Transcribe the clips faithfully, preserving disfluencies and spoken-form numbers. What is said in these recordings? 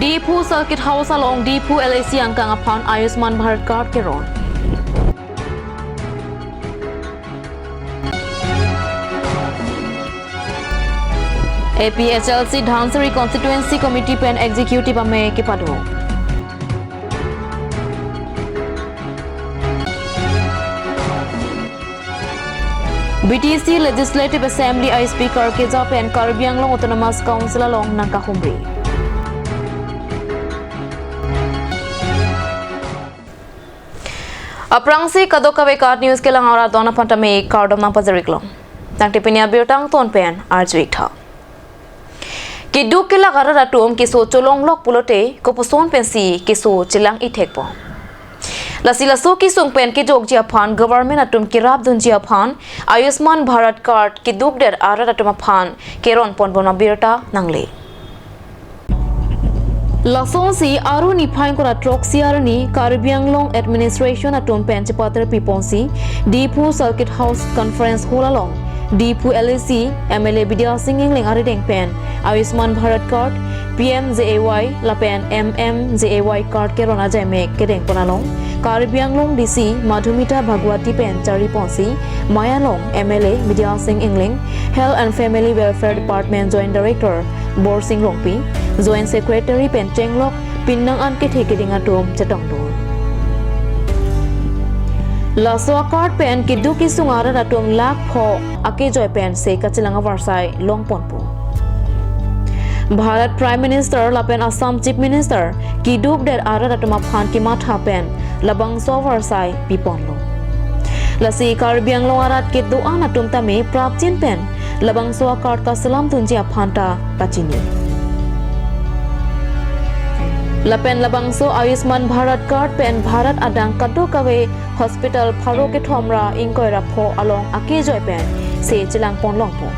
Diphu Circuit House along Diphu L A C angkang aphan Ayushman Bharat Card keron. A P H L C Dhansiri Constituency Committee pen Executive amei kepado. B T C Legislative Assembly a-Speaker keja pen Karbi Anglong Autonomous Council along nangkahumri. Aphrangsi kadokave KAT News kelang arat don aphan tame kardom nangpajir-iklo. Tangte pini abirta angton pen arju-ik tha. Keduk kelak arat atum keso cholonglok pulote kopuson pensi keso chelang-ik thekpo. Lasi laso kesung pen kejokji aphan government atum kerapdunji aphan Ayushman Bharat Card kedukdet arat atum aphan keron ponbom abirta nangle. Lasonsi Aru niphai ingkoi ra throksi arni Karbi Anglong Administration atum pen chepater piponsi Diphu Circuit House Conference Hall along Diphu L A C M L A Bidya Sing Engleng arideng pen Ayushman Bharat Card, P M J A Y lapen M M J A Y Card keron ajai mek kedeng pon along Karbi Anglong D C Madhumita Bhagwati pen charli ponsi mei along M L A Bidya Sing Engleng, Health and Family Welfare Department Joint Director Borsing Rongpi, Joint Secretary pen chenglok pinnang an kethe keding atum chetongdun. Laso a-card pen keduk kesung arat atum lakh pho akejoi pensi kachelang avarsai longponpo. Bharat Prime Minister lapen Assam Chief Minister kedukdet arat atum aphan kematha pen labangso avarsai piponlo. Lasi Karbi Anglong arat kedo-an atum tame prapjin pen labangso a-card kaselamdunji aphan ta pachini. Lapen labangso Ayushman Bharat Card pen Bharat adang kadokave hospital pharo kethom ra ingkoi ra pho along akejoi pensi chelangponlongpo.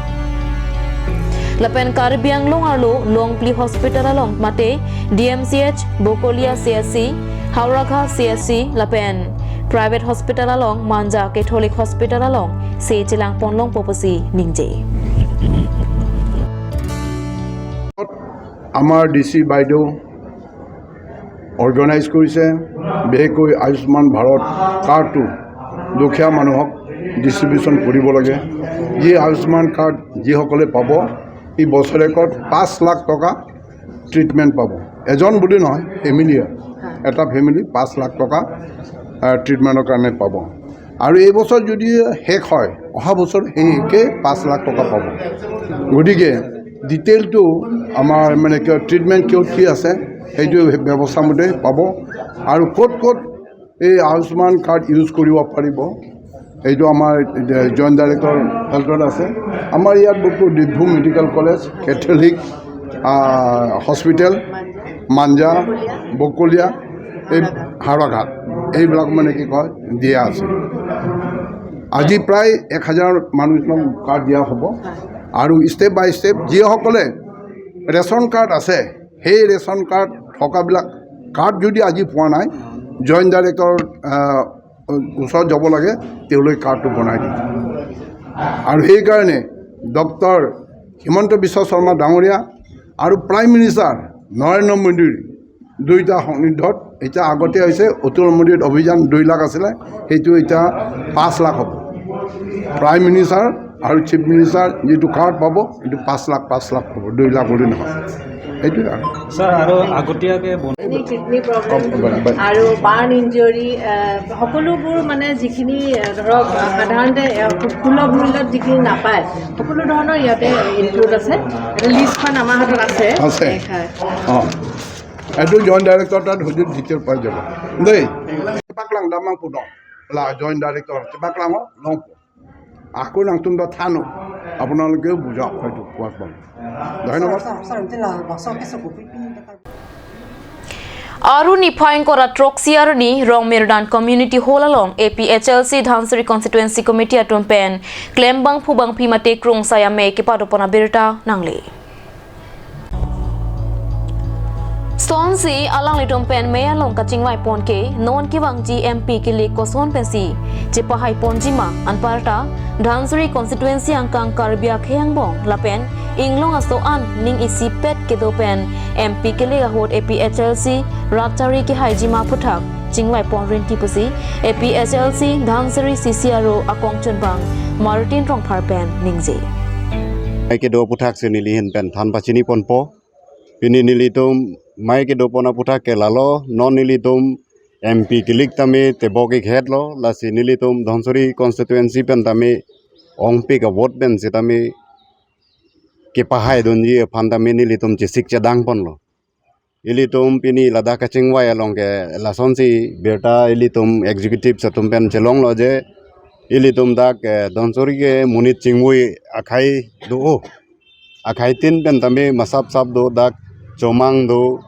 Lapen Karbi Anglong arlo longphli hospital along mate D M C H, Bokolia C H C, Howraghat C H C lapen private hospital along Manja Catholic Hospital alongsi chelangponlongpo pusi ningje. আমাৰ D C বাইদেউ অৰ্গেনাইজ কৰিছে, বিশেষকৈ আয়ুষ্মান ভাৰত কাৰ্ডটো দুখীয়া মানুহক ডিষ্ট্ৰিবিউশ্যন কৰিব লাগে। যি আয়ুষ্মান কাৰ্ড যিসকলে পাব, এই বছৰেকত পাঁচ লাখ টকা ট্ৰিটমেণ্ট পাব। এজন বুলি নহয়, ফেমিলিয়ে, এটা ফেমিলি পাঁচ লাখ টকা, আহ, ট্ৰিটমেণ্টৰ কাৰণে পাব। আৰু এই বছৰ যদি শেষ হয়, অহা বছৰ সেই একে পাঁচ লাখ টকা পাব। গতিকে ডিটেইলটো আমাৰ মানে কিয় ট্ৰিটমেণ্ট কিয় কি আছে, সেইটো ব্যৱস্থা মতে পাব। আৰু ক'ত ক'ত এই আয়ুষ্মান কাৰ্ড ইউজ কৰিব পাৰিব, এইটো আমাৰ জইণ্ট ডাইৰেক্টৰ হেল্থত আছে। আমাৰ ইয়াত বুকু ডিব্ৰু মেডিকেল কলেজ, কেথলিক, আহ, হস্পিটেল, মাঞ্জা, বকলীয়া, এই হাওৰাঘাট, এইবিলাক মানে কি কয় দিয়া আছে। আজি প্ৰায় এক হাজাৰ মানুহক কাৰ্ড দিয়া হ'ব। আৰু ষ্টেপ বাই ষ্টেপ যিসকলে ৰেচন কাৰ্ড আছে, সেই ৰেচন কাৰ্ড থকাবিলাক, কাৰ্ড যদি আজি পোৱা নাই, জইণ্ট ডাইৰেক্টৰ, আহ, ওচৰত যাব লাগে, তেওঁলোকে কাৰ্ডটো বনাই দিব। আৰু সেইকাৰণে ডক্টৰ হিমন্ত বিশ্ব শৰ্মা ডাঙৰীয়া আৰু প্ৰাইম মিনিষ্টাৰ নৰেন্দ্ৰ মোদীৰ দুইটা সন্নিধ্যত এতিয়া আগতে হৈছে অটল অমৃত অভিযান দুই লাখ আছিলে, সেইটো এতিয়া পাঁচ লাখ হ'ব। প্ৰাইম মিনিষ্টাৰ আৰু চিফ মিনিষ্টাৰ যিটো কাৰ্ড পাব, এইটো পাঁচ লাখ, পাঁচ লাখ হ'ব, দুই লাখ বুলি নহয়। এইটোৱে আৰু। ছাৰ, আৰু আগতীয়াকে বন- এনে কিডনি প্ৰব্লেম অ, বাই, বাই। আৰু বাৰ্ণ ইঞ্জুৰি, আহ, সকলোবোৰ মানে যিখিনি, আহ, ধৰক, আহ, সাধাৰণতে, আহ, সুলভ মূল্যত যিখিনি নাপায়, সকলো ধৰণৰ ইয়াতে ইনক্লুড আছে। এটা লিষ্টখন আমাৰ হাতত আছে। আছে। হয়। অ। এইটো জইণ্ট ডাইৰেক্টৰ তাত সুধিলে ডিটেইল পাই যাব দেই। Chepak lang damang puno. La joint director chepak lang o, long. Ako nangtum ta than o. আপোনালোকেও বুজক হয়তো কোৱাত পাম। ধন্যবাদ। Sir, sir, sir, enti la, bangso keso kopi pi ta kar- Aru niphai ingkoi ra throksi arni Rongmirdan Community Hall along A P H L C Dhansiri Constituency Committee atum pen klembangphu bangphi mate krungsai amei kepadopon abirta nangle. Kosonsi alanglitum pen mei along kachingvai pon ke non kevangji M P kilik koson pensi chepahai ponji ma anparta Dhansiri constituency angkang Karbi akhei angbong lapen inglong aso an ning isipet kedo pen M P kilik ahut A P H L C rat chari kehaiji ma aphuthak chingvai pon rinti pusi A P H L C Dhansiri C C aro akongchunbang Martin Rongphar pen ningje. Mei kedo aphuthak si neli ahin pen than pachini ponpo. Pini nelitum mei kedo pon aphuthak ke lalo, non nelitum M P kilik tame tebok ikhet lo, lasi nelitum Dhansiri constituency pen tame ongpik a-vote pen sitame kepahai dunji aphan tame nelitum chesik chedang ponlo. Ilitum pini ladak kachingvai along ke lasonsi birta ilitum executives atum pen chelonglo je ilitum dak, eh, Dhansiri ke monit chingvai akhei do, akhei tin pen tame masap sap do, dak Chomang do,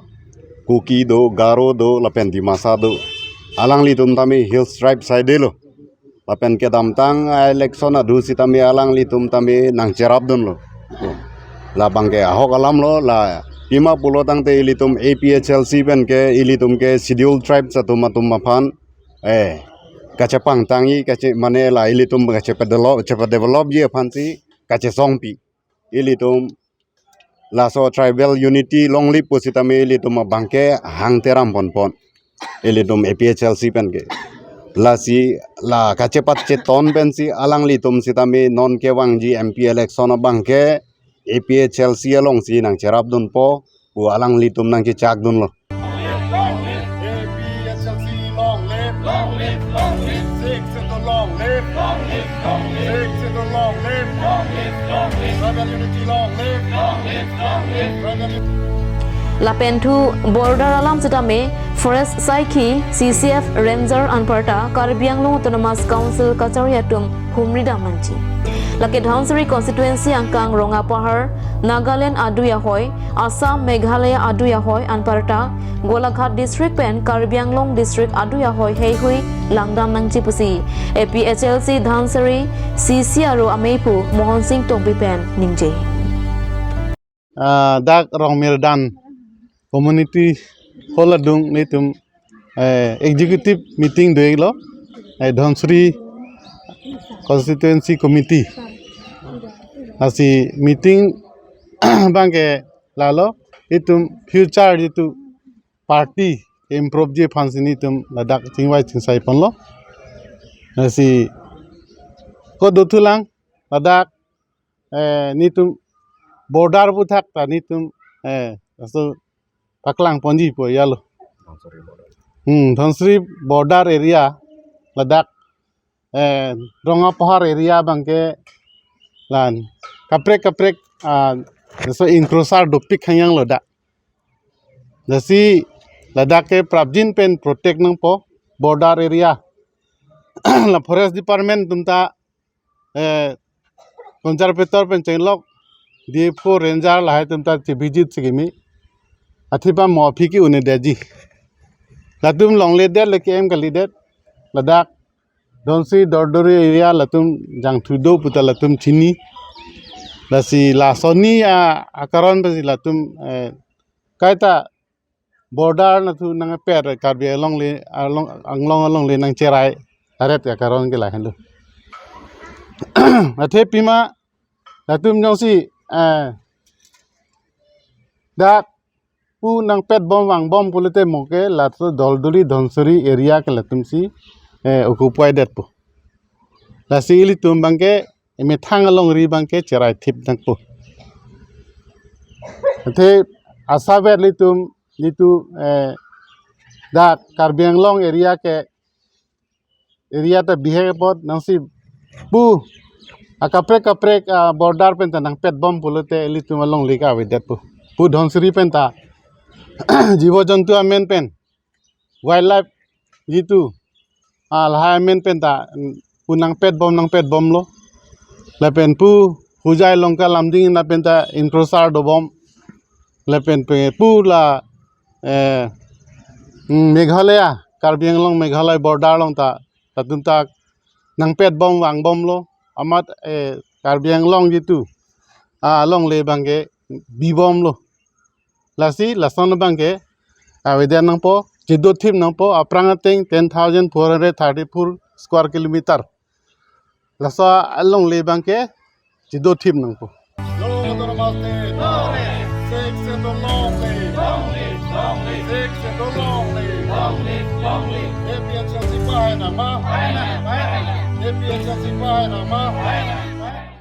Kuki do, Garo do, lapen Dimasa do. Alanglitum tame Hills Tribe side lo. Lapen kedamtang a-election adu sitame alanglitum tame nangcherap dunlo. Labang ke ahok alam lo, la pima pulo tangte ilitum A P H L C pen ke ilitum ke Scheduled Tribes atum atum aphan, eh, kachepangtangji, kache mane la ilitum kachepadevelop, chepadevelopji aphansi kachesongpi. Ilitum laso tribal unity longle pusitame ilitum abang ke hang teram ponpon. Ilitum A P H L C pen ke. Lasi la kachepat cheton pensi alanglitum sitame non kevangji M P election abang ke A P H L C alongsi nangcherap dunpo pu alanglitum nangchechak dunlo. A P H L C long live, long live, long live. Sixth Schedule long live, long live, long live. Sixth Schedule long live, long live, long live. Tribal unity long live, long live, long live. Tribal unity. Lapen thu border alam sitame forest saikhi, C C F ranger anparta Karbi Anglong Autonomous Council kachari atum humri dam nangji. Lake Dhansiri constituency angkang Rongapahar, Nagaland adui ahoi, Assam, Meghalaya adui ahoi anparta Golaghat district pen Karbi Anglong district adui ahoi heihui langdam nangji pusi A P H L C Dhansiri C C aro ameipu Mohon Sing Tokbi pen ningje. Ah, dak Rongmirdan community hall adung nelitum, eh, executive meeting do-iklo, eh, Dhansiri constituency committee. Lasi meeting abang ke lalo, itum future jitu party improve ji aphansi nelitum ladak chingvai chingsai ponlo. Lasi ko dothulang ladak, eh, nelitum border aphuthak ta nelitum, eh, laso paklang ponji pu area lo. Hmm, Dhansiri border area ladak, eh, Rongapahar area abang ke lan kaprek kaprek, ah, laso encroacher dopik hangyang lo dak. Lasi ladak ke prapjin pen protect nangpo border area. La forest department atum ta, eh, conservator pen chenglok, D F O ranger lahai atum ta chevisit si kimi. Athe pa mo aphi ke-un-edetji. Latum longledet le ke-em kalidet. Ladak Dhansiri Dordori area latum jangthu do puta latum chini. Lasi lasoni a, akaron pensi latum, eh, kaita border nathu nangpet Karbi alongle, along, Anglong alongle nangcherai aret akaron ke lahenlo. Athe pima latum jongsi, eh, dak pu nangpet bom vang bom pulote mo ke laso Dordori Dhansiri area ke latumsi, eh, occupy detpo. Lasi ilitum abang ke emethang alongri abang ke cherai thip nangpo. Athe asaver ilitum jitu, eh, dak Karbi Anglong area ke area ta bihek apot nangsi pu akaprek kaprek, ah, border pen ta nangpet bom pulote ilitum alongle ke avedetpo. Pu Dhansiri pen ta jibo jontu amen pen wildlife jitu, ah, lahai amen pen ta, mm, pu nangpet bom nangpet bomlo. Lapen pu Hojai Longka Lumding lapen ta encroacher dobom. Lapen pe pu la, eh, mm, Meghalaya, Karbi Anglong Meghalaya border along ta latum ta nangpet bom vang bomlo. Amat, eh, Karbi Anglong jitu, ah, alongle abang ke bi bomlo. Lasi lason abang ke avedan nangpo, chido thip nangpo, aphrang ateng ten thousand four hundred thirty-four square kilometer. Laso alongle abangke chido thip nangpo. Long Autonomous State. Long live. Sixth Schedule long live. Long live, long live. Sixth Schedule long live. Long live, long live. A P H L C pahainang ma? Pahainang, pahainang. A P H L C pahainang ma? Pahainang, pahainang.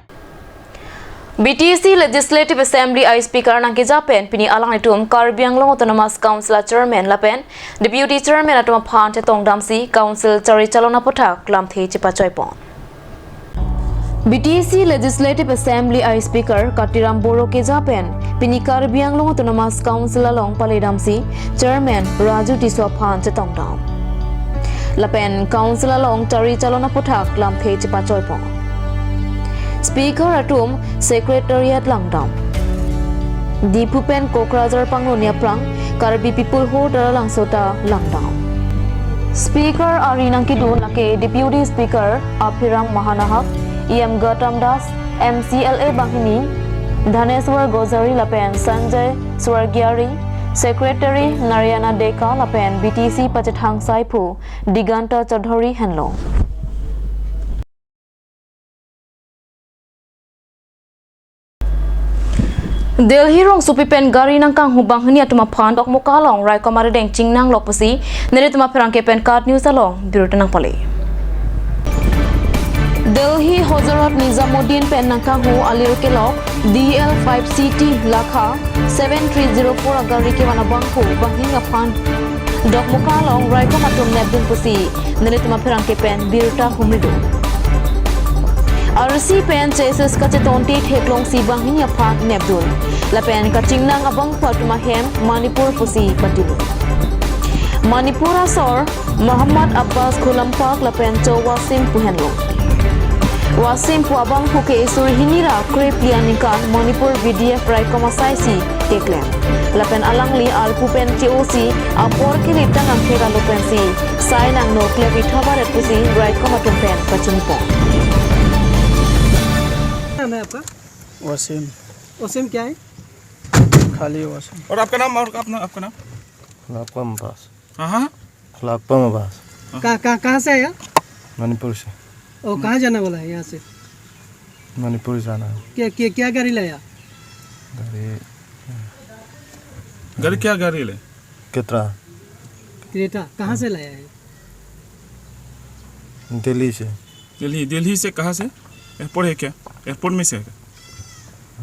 B T A C Legislative Assembly a-Speaker nangkeja pen pini alanglitum Karbi Anglong Autonomous Council a-Chairman lapen Deputy Chairman atum aphan chetongdamsi Council chari chalon aputhak lamthe chepachoipon. B T A C Legislative Assembly a-Speaker Katiram Boro keja pen pini Karbi Anglong Autonomous Council along paledamsi Chairman Raju Tisso aphan chetongdam. Lapen Council along chari chalon aputhak lamthe chepachoipon. Speaker atum Secretariat langdam. Diphu pen Kokrajhar pangroni aphrang Karbi People Hotel alangso ta langdam. Speaker ari nangkedun lake Deputy Speaker Aphiram Mahanahak, E M Gautam Das, M C L A banghini Dhaneswar Gojari lapen Sanjay Swargiari, Secretary Narayana Deka lapen B T A C pachethang saiphu Diganta Chaudhary henlo. Delhi rongsopi pen gari nangkanghu banghini atum aphan Dokmoka along raikom arideng chingnanglok pusi nelitum apherangke pen KAT News along birta nangpale. Delhi Hazrat Nizamuddin pen nangkanghu alirke lok D L five C T lakha seven three zero four agari kevan abangphu banghini aphan Dokmoka along raikom atum nepdun pusi nelitum apherangke pen birta humridun. Arsi pen chesis kachetonte theklongsi banghini aphan nepdun. Lapen kachingnang abangphu atum ahem Manipur pusi patini. Manipur asor Muhammad Abbas Khulampak lapen cho Wasim pu henlo. Wasim pu abangphu ke suri hini ra krepli aningkan Manipur V D F raikom asaisi keklem. Lapen alangli arpu pen ke-osi apor ke-ri ta nangkhe kalo pensi sai nangno klem itha baret pusi raikom atum pen pachinipon. नाम है आपका? वसीम। वसीम क्या है? खाली वसीम। और आपका नाम, और अपना, आपका नाम? खुलापम अब्बास। हाँ, हाँ। खुलापम अब्बास। कहाँ, कहाँ, कहाँ से आया? मणिपुर से। ओ, कहाँ जाने वाला है यहाँ से? मणिपुर जाना है। क्या, क्या, क्या गाड़ी लाया? गाड़ी गाड़ी क्या गाड़ी ले? क्रेटा। क्रेटा, कहाँ से लाया है? दिल्ली से। दिल्ली, दिल्ली से कहाँ से? एयरपोर्ट है क्या? एयरपोर्ट में से है क्या?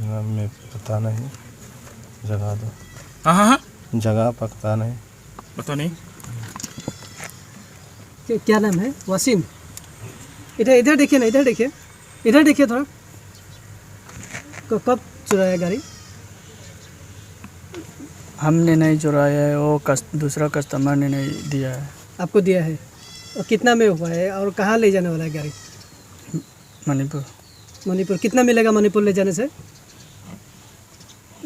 ना, मैं पता नहीं, जगह तो। हाँ, हाँ, हाँ। जगह पता नहीं। पता नहीं। क्या, क्या नाम है? वसीम। इधर, इधर देखिए ना, इधर देखिए। इधर देखिए थोड़ा। क-, कब चुराया गाड़ी? हमने नहीं चुराया है, वो कस-, दूसरा कस्टमर ने नहीं दिया है। आपको दिया है? और कितना में हुआ है और कहाँ ले जाने वाला है गाड़ी? मणिपुर। मणिपुर। कितना मिलेगा मणिपुर ले जाने से?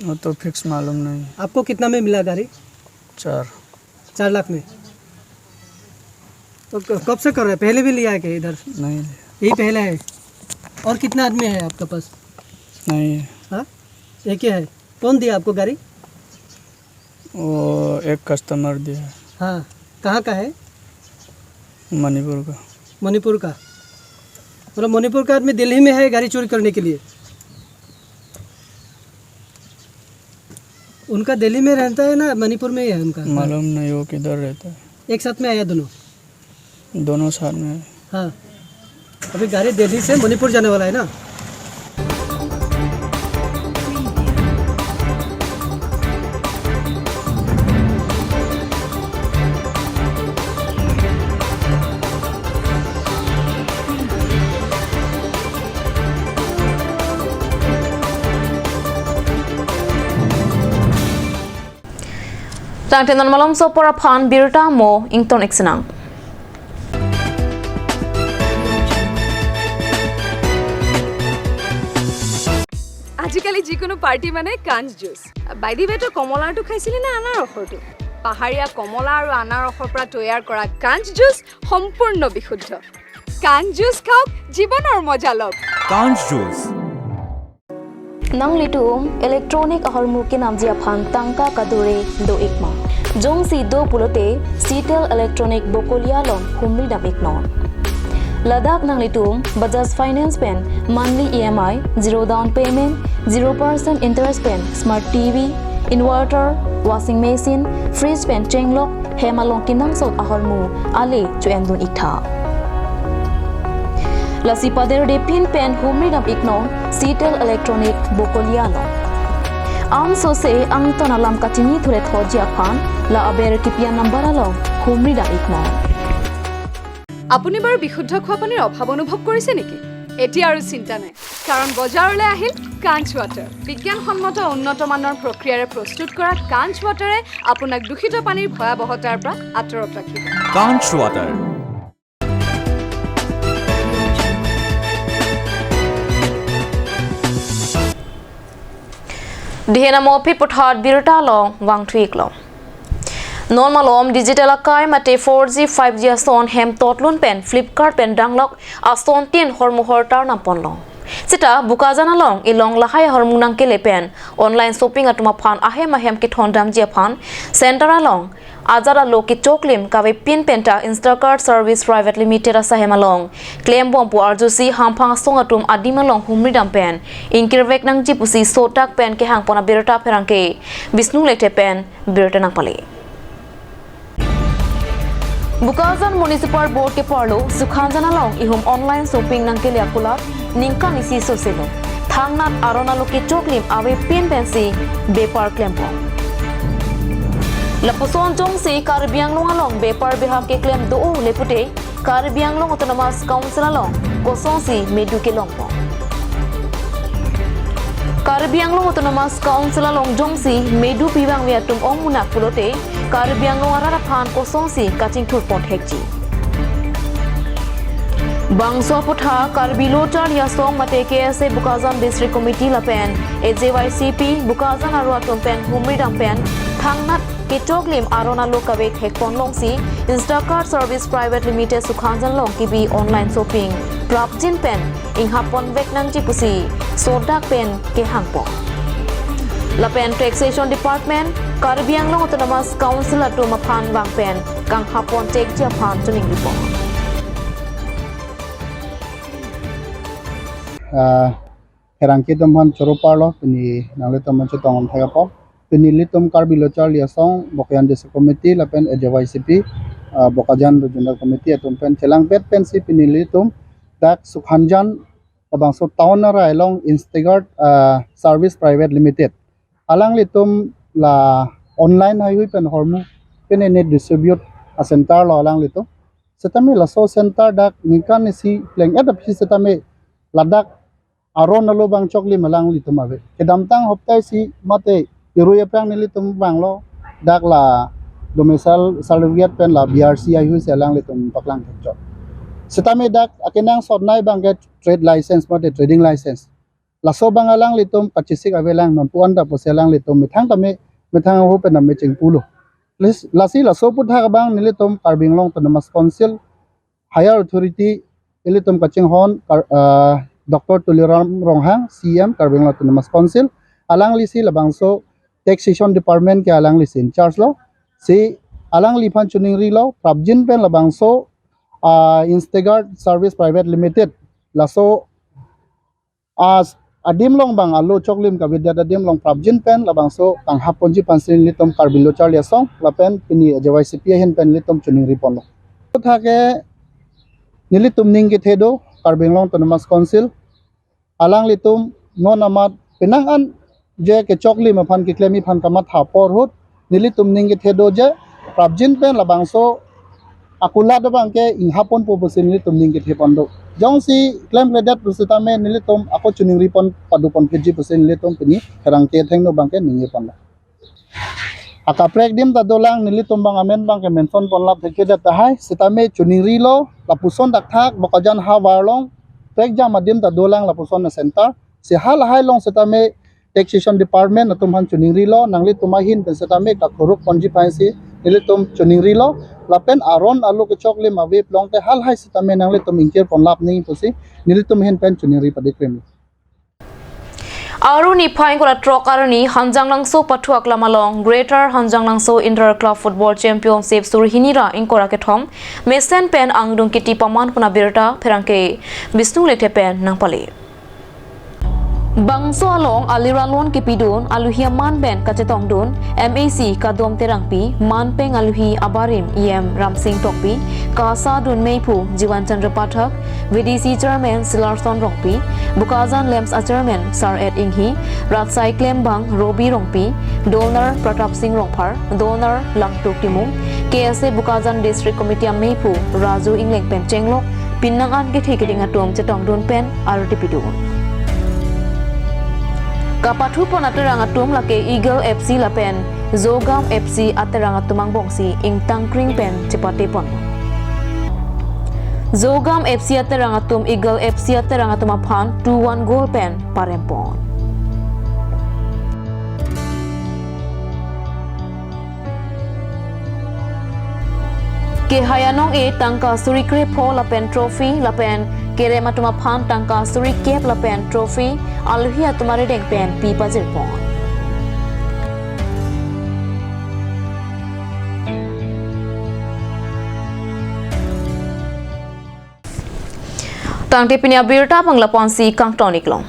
वो तो फिक्स मालूम नहीं। आपको कितना में मिला गाड़ी? चार। चार लाख में। तो क-, कब से कर रहे हैं? पहले भी लिया है क्या इधर? नहीं। यही पहला है? और कितना आदमी है आपके पास? नहीं है। हाँ? एक ही है। कौन दिया आपको गाड़ी? वो एक कस्टमर दिया है। हाँ, कहाँ का है? मणिपुर का। मणिपुर का। मतलब मणिपुर का आदमी दिल्ली में है गाड़ी चोरी करने के लिए? उनका दिल्ली में रहता है ना मणिपुर में ही है उनका? मालूम नहीं वो किधर रहता है। एक साथ में आया दोनों? दोनों साथ में। हाँ, अभी गाड़ी दिल्ली से मणिपुर जाने वाला है ना? Tangte non malomso apor aphan birta mo ington iksinang. আজিকালি যিকোনো পাৰ্টি মানে কাঞ্চ জুচ। বাই দি ৱে, তই কমলাৰটো খাইছিলি নে আনাৰসৰটো? পাহাৰীয়া কমলা আৰু আনাৰসৰ পৰা তৈয়াৰ কৰা কাঞ্চ জুচ সম্পূৰ্ণ বিশুদ্ধ। কাঞ্চ জুচ খাওক, জীৱনৰ মজা লওক। কাঞ্চ juice. Nanglitum electronic ahormu kenamji aphan tangka kadure do-ik ma? Jongsi do pulote Citel Electronic Bokolia along humri dam-iknon. Ladak nanglitum Bajaj Finance pen monthly E M I, zero down payment, zero percent interest pen smart T V, inverter, washing machine, fridge pen chenglok, hem along kenangsot ahormu ale cho-endun-iktha. Lasi paderde pin pen humri dam-iknon Citel Electronic Bokolia along. Ansose angtan alam kachini thurethotji aphan la aber kipi-an number along humri dam-iknon. আপুনি বাৰু বিশুদ্ধ খোৱা পানীৰ অভাৱ অনুভৱ কৰিছে নেকি? এতিয়া আৰু চিন্তা নাই, কাৰণ বজাৰলৈ আহিল কাঞ্চ ৱাটাৰ। বিজ্ঞানসন্মত উন্নত মানৰ প্ৰক্ৰিয়াৰে প্ৰস্তুত কৰা কাঞ্চ ৱাটাৰে আপোনাক দূষিত পানীৰ ভয়াৱহতাৰ পৰা আঁতৰত ৰাখিব। Kanch Water. Dihena mophi puthot birta along vangthu-iklo. Non malom digital akai mate four G, five G ason hem totlun pen Flipkart pen danglok ason tin hormu hortar namponlong. Seta Bokajan along ilong lahai ahormu nangkele pen online shopping atum aphan ahem ahem kethondamji aphan center along ajat alo kechoklim kave pin penta Instacart Service Private Limited asahem along klembom pu arjusi hamphang asong atum adim along humri dam pen ingkirvek nangji pusi sodak pen kehangpon abirta pherangke Bisnu Lekthe pen birta nangpale. Bokajan Municipal Board ke-arlo Sukhanjan along ihum online shopping nangkele akulat ningkan isi soselo. Thangnat aron alo kechoklim ave pin pensi bepar klempon. Lapuson jongsi Karbi Anglong along bepar behap keklem do-o le pute Karbi Anglong Autonomous Council along kosonsi medu kelongpon. Karbi Anglong Autonomous Council along jongsi medu pivangve atum ong munak pulote Karbi Anglong arat aphan kosonsi kachingthurpon thekji. Bangso aputhak Karbi Lo Charli Asong mate K S A Bokajan District Committee lapen A J Y C P Bokajan aro atum pen humri dam pen thangnat kechoklim aron alo kave thekpon longsi Instacart Service Private Limited Sukhanjan along kebi online shopping prapjin pen inghapon vek nangji pusi sodak pen kehangpon. Lapen Taxation Department, Karbi Anglong Autonomous Council atum aphan vang pen kanghapon thekji aphan choningripon. Ah, pherangke atum aphan choro parlo, pini nanglitum aphan chetong thek apot. Pini nelitum Karbi Lo Charli Asong, Bokajan District Committee, lapen A J Y C P, ah, Bokajan Regional Committee atum pen chelangpet pensi pini nelitum dak Sukhanjan labangso town arai along Instacart, ah, Service Private Limited alanglitum la online haihui pen hormu pini ne distribute a-center lo alanglitum. Setame laso center dak ningkan isi pleng-et aphi setame ladak aron alo bang choklim alanglitum ave. Kedamtang hoptai isi mate irui aphrang nelitum vanglo dak la domicile certificate pen la B R C haihui si alanglitum paklang thekchot. Setame dak akenangsot nei abangke trade license mate trading license. Laso abang alanglitum kachesik avelang non pu-an ta pusi alanglitum methang tame methang ahu pen tame chingpulo. Lis-, lasi laso aputhak abang nelitum Karbi Anglong Autonomous Council higher authority ilitum kachinghon Kar-, ah, Doctor Tuliram Ronghang, C E M Karbi Anglong Autonomous Council, alanglisi labangso Taxation Department ke alanglisi in charge lo. Si alangliphan choningrilo, prapjin pen labangso, ah, Instacart Service Private Limited laso as adim along bang alo choklim kavedet adim along prapjin pen labangso kanghapponji aphansi nelitum Karbi Lo Charli Asong lapen pini A J Y C P ahin pen nelitum choningriponlo. Aputhak ke nelitum ning kethe do Karbi Anglong Autonomous Council alanglitum non amat penang an je kechoklim aphan keklem aphan kamatha apor ahut nelitum ning kethe do je prapjin pen labangso akulat abangke inghapponpo pusi nelitum ning kethepon do. Jongsi klemkledet pusitame nelitum ako choningripon paduponphitji pusi nelitum pini pherangke athengno abangke ningjeponlo. Akaprek adim ta dolang nelitum abang amen abangke mention ponlap thekthedet tahai, setame choningrilo lapuson dakthak Bokajan havar along prekjam adim ta dolang lapuson a-center. Si halahai along setame Taxation Department atum aphan choningrilo, nanglitum ahin pen setame kakhuruk ponji aphansi nelitum choningrilo, lapen aron alo kechoklim ave pulote halahai setame nanglitum ingkirponlap nangji pusi nelitum ahin pen choningri padikrim. Aru niphai ingkoi ra throk arni Hanjanglangso pathu aklam along Greater Hanjanglangso Inter Club Football Championship suri hini ra ingkoi ra kethom mesen pen angdung kiti paman pon abirta pherangke Bisnu Lekthe pen nangpale. Bangso along aliralon kipidun, aluhi aman pen kachetongdun, M A C Kadom Terangpi, manpeng aluhi abarim E M Ramsing Tokbi, kasadun meiphu Jiwan Chandra Pathak, V D C Chairman Silarson Rongpi, Bokajan LAMPS a Chairman Sar Et Inghi, Ratsai Klembang Robi Rongpi, Dolnar Pratap Singh Rongphar, Dolnar Langtuk Timung, K S A Bokajan District Committee ameiphu Raju Ingleng pen chenglok, pinnang an kethe keding atum chetongdun pen ardi pidun. Kapathu pon aterang atum lake Eagle F C lapen Zogam F C aterang atum angbongsi ingtangkring pen chepate pon. Zogam F C aterang atum Eagle F C aterang atum aphan two one goal pen parem pon. Kehai anong-e tangka suri krepho lapen trophy lapen kerem atum aphan tangka suri kep lapen trophy aluhi atum arideng pen pi pajir pon. Tangte pini abirta abang lapu-ansi kangton-ik long.